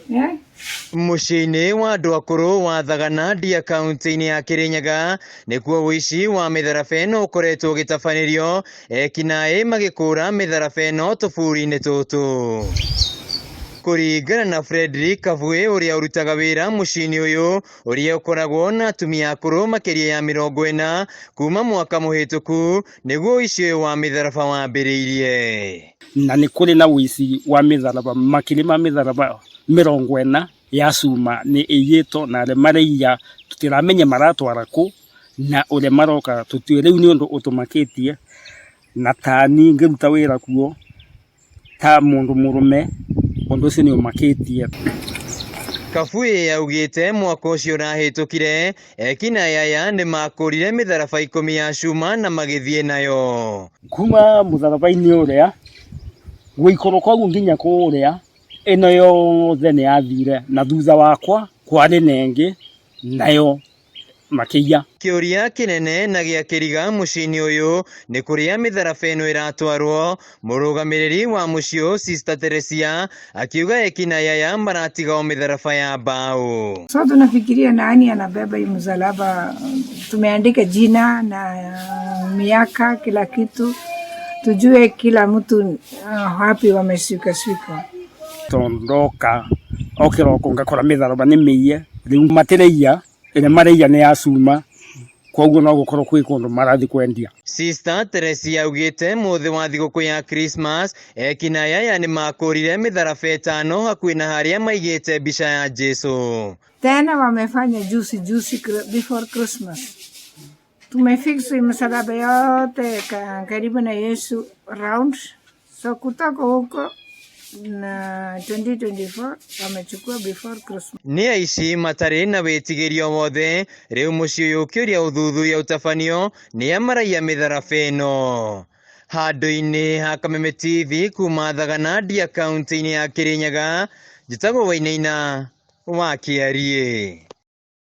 Yeah? Mũciĩ-inĩ wa andũ akũrũ wa Thagana Ndia kaunti-inĩ ya Kĩrĩnyaga nĩkuo ũici wa mĩtharaba ĩno ũkoretwo ũgĩtabanĩrio, ekinaĩ magĩkũra mĩtharaba ĩno tũburi-inĩ tũtũ. Kũringana na Fredrick Kavui ũrĩa ũrutaga wĩra mũciĩ-inĩ ũyũ ũrĩa ũkoragwo na atumia akũrũ makĩria ya 40 kuma mwaka mũhĩtũku nĩguo ũici ũyũ wa mĩtharaba wambĩrĩirie. Na nĩ kũrĩ na ũici wa mĩtharaba makĩria ma mĩtharaba 40 ya cuma nĩ ĩiyĩtwo na arĩa maraiya tũtiramenya maratwara kũ na ũrĩa maroka tũtiũĩ. Rĩu nĩ ũndũ ũtũmakĩtie na tani ngĩruta wĩra kuo ta mũndũ mũrũme ũndũ ũcio nĩ ũmakĩtie. Kabui augĩte mwaka ũcio ũrahĩtũkire ekinaĩ aya nĩ makũrire mĩtharaba 10 ya cuma na magĩthiĩ nayo. Kuma mũtharaba-inĩ ũrĩa gũikũrũka ũguo nginya kũrĩa ĩno yothe nĩ yathire na thutha wakwa kwarĩ na ĩngĩ nayo makĩiya. Kĩũria kĩnene na gĩa kĩriga mũciĩ-inĩ ũyũ nĩ kũrĩa mĩtharaba ĩno ĩratwarwo. Mũrũgamĩrĩri wa mũciĩ ũyũ Sister Teresia akiuga ekinaĩ aya maratiga o mĩtharaba ya mbaũ. So tunafikiria nani anabeba hii msalaba, tumeandika jina na miaka kila kitu, tujue kila mtu wapi wameshikashika. Tondũ ndoka o kĩroko ngakora mĩtharaba nĩ mĩiye, rĩu matiraiya, ĩrĩa maraiya nĩ ya cuma, koguo no gũkorwo kwĩ kũndũ marathiĩ kwendia. Sister Teresia augĩte mũthĩ wa thigũkũ ya Christmas ekinaĩ aya nĩ makũrire mĩtharaba 5 hakuhĩ na harĩa maigĩte mbica ya Jesu. Tena wamefanya juzi juzi before Christmas. Tumefix msalaba yote karibu na Yesu round. So kutoka huko na 2024 wamechukua before Christmas. Nĩ aici matarĩ na wĩtigĩri o wothe rĩu mũciĩ ũyũ ũkĩũria ũthuthuria ũtabanio nĩa maraiya mĩtharaba ĩno. Handũ-inĩ ha Kameme TV kuma Thagana Ndia kaunti-inĩ ya Kĩrĩnyaga, njĩtagwo Wainaina wa Kĩariĩ.